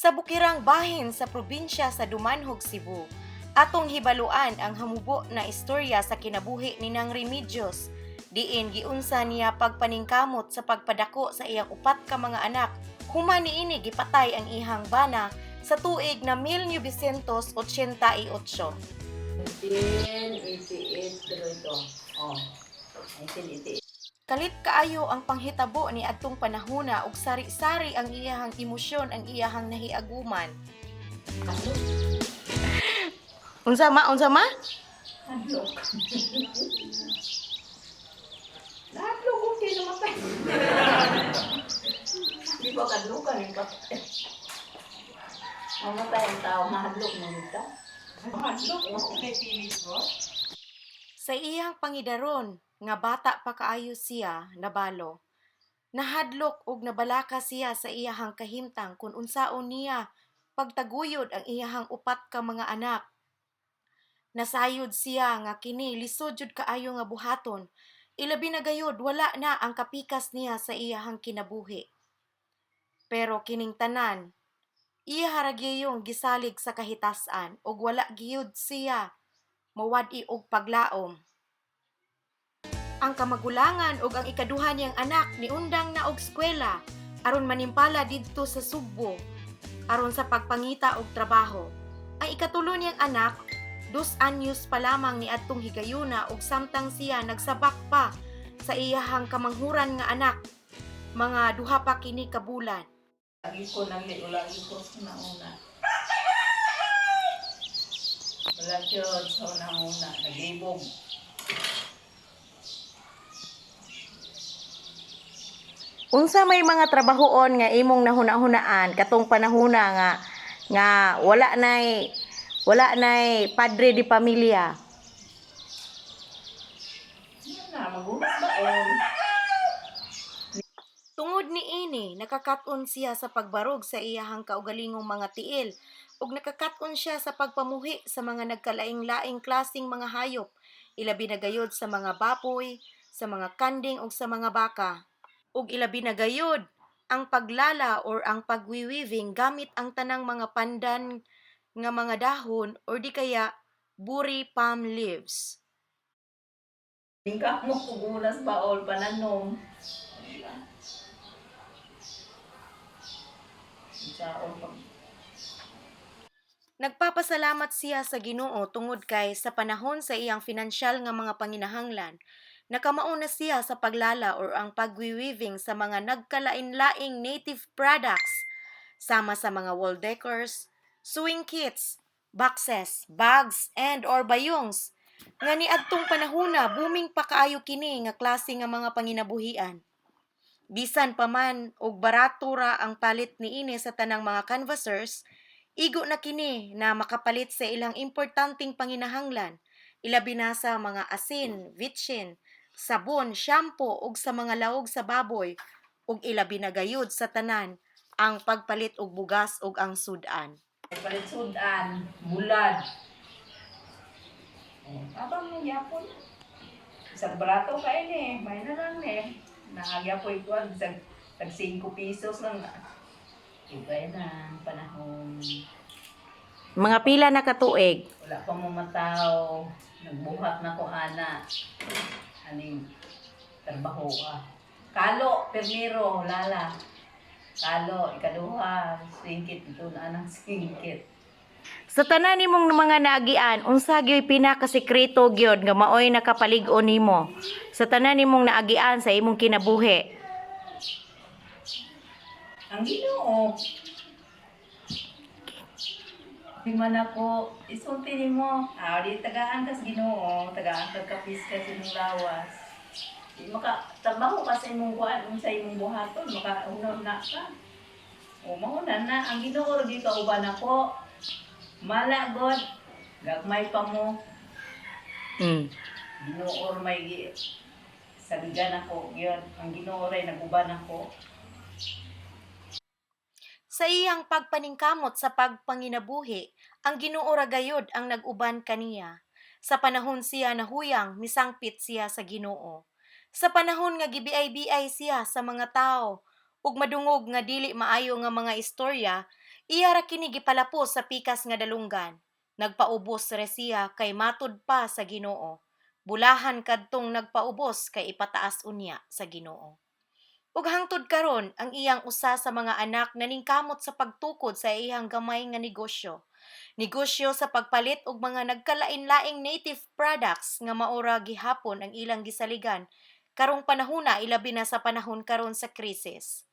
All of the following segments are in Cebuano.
Sa bukirang bahin sa probinsya sa Dumanjug, Cebu. Atong hibaluan ang hamubo na istorya sa kinabuhi ni Nang Remedios. Diin giunsa niya pagpaningkamot sa pagpadako sa iyang upat ka mga anak. Human niini gipatay ang iyang bana sa tuig na 1988. 1988 pero ito. Oh. 1988. Kalit kaayo ang panghitabo ni adtong panahona ug sari-sari ang iyahang emosyon ang iyahang nahiaguman. Unsa ma? Unsa ma? Hadlok. Nahadlok ko kayo namatay. Di ba kadlukan yung patay? Mamatay ang tao, mahadlok mo nito. Mahadlok mo kay Philip ko? Sa iyang pangidaron nga bata pa kaayo siya nabalo. Nahadlok ug nabalaka siya sa iyahang kahimtang kung unsaon niya pagtaguyod ang iyahang upat ka mga anak. Nasayod siya nga kini lisod jud kaayo nga buhaton. Ilabi na gayud wala na ang kapikas niya sa iyahang kinabuhi. Pero kining tanan, iya ra gyud gisalig sa kahitasan ug wala giyud siya mawad-i og paglaom. Ang kamagulangan ug ang ikaduha niyang anak niundang na og eskwela aron manimpala didto sa Sugbo aron sa pagpangita og trabaho. Ang ikatulo niyang anak, 2 anyos pa lamang ni adtong higayuna ug samtang siya nagsabak pa sa iyahang kamanghuran nga anak, mga 2 pa kini ka bulan. Lagi ko nang lagi ko sa nauna. Wala yun sa nauna, nag-ibog. Unsa may mga trabahoon nga imong nahuna-hunaan katong panahona nga nga wala nay padre di pamilya? Yan na, magulas ba? Oh. Tungod niini, nakakaton siya sa pagbarog sa iyahang kaugalingong mga tiil ug nakakaton siya sa pagpamuhi sa mga nagkalaing-laing klasing mga hayop, ilabi na gayod sa mga baboy, sa mga kanding ug sa mga baka. Ug ilabi na gayod ang paglala or ang pagwi-weaving gamit ang tanang mga pandan nga mga dahon or di kaya buri palm leaves. Tingka mo kugulas baol pananom. Saon pag Nagpapasalamat siya sa Ginoo tungod kay sa panahon sa iyang finansyal nga mga panginahanglan, nakamao na siya sa paglala or ang pagwi-weaving sa mga nagkalain-laing native products sama sa mga wall decors, sewing kits, boxes, bags, and or bayongs nga niadtong panahona booming pa kaayo kini nga klase nga mga panginabuhian. Bisan pa man og barato ra ang palit niini sa tanang mga canvassers, igo na kini na makapalit sa ilang importanteng panginahanglan, ilabi na sa mga asin, vitsin, sabon, shampoo ug sa mga laog sa baboy ug ilabi na gayud sa tanan ang pagpalit og bugas ug ang sud-an. Palit sudan, bulad. Oh, abang mo yapon. Isang barato kain eh, may na lang eh. Naagya po ito, isang tag 5 pesos lang. Iba na ang panahon. Mga pila na katuig? Wala pa mo mataw. Nagbuhat na ko ana. Aning trabaho ah. Kalo, permiro, lala. Kalo, ikaduha, singkit ito na anang singkit. Sa tanan nimong mga naagian, unsa gyoy pinakasekreto gyud nga maoy nakapalig-on nimo sa tanan nimong naagian sa imong kinabuhi? Ang Ginoo. Di man ako, isulti nimo. Ah, di tagaan kas Ginoo, tagaan kag kapis ka sa imong lawas. Di maka trabaho ka sa imong kuan, unsa imong buhaton, maka una na ka. O mauna na ang Ginoo ra gyud kauban ako. Mala god, gagmay pa mo. Ginoo ra may saligan ako gyud. Ang Ginoo ray naguban ako. Sa iyang pagpaningkamot sa pagpanginabuhi, ang Ginoo ra gayud ang nag-uban kaniya. Sa panahon siya nahuyang, misangpit siya sa Ginoo. Sa panahon nga gibiay-biay siya sa mga tao ug madungog nga dili maayo nga mga istorya, Iya ra kini gipalapos sa pikas nga dalunggan. Nagpaubos ra siya kay matud pa sa Ginoo. Bulahan kadtong nagpaubos kay ipataas unya sa Ginoo. Ug hangtod karon ang iyang usa sa mga anak naningkamot sa pagtukod sa iyang gamay nga negosyo. Negosyo sa pagpalit og mga nagkalain-laing native products nga maora gihapon ang ilang gisaligan karong panahona, ilabi na sa panahon karon sa krisis.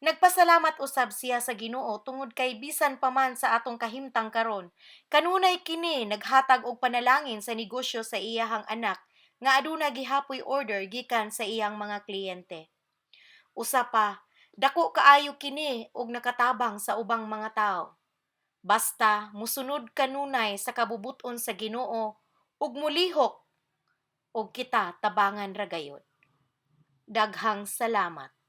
Nagpasalamat usab siya sa Ginoo tungod kay bisan pa man sa atong kahimtang karon, kanunay kini naghatag og panalangin sa negosyo sa iyahang anak nga aduna gihapoy order gikan sa iyang mga kliyente. Usa pa, dako kaayo kini og nakatabang sa ubang mga tawo. Basta musunod kanunay sa kabubut-on sa Ginoo ug mulihok og kita tabangan ra gayod. Daghang salamat.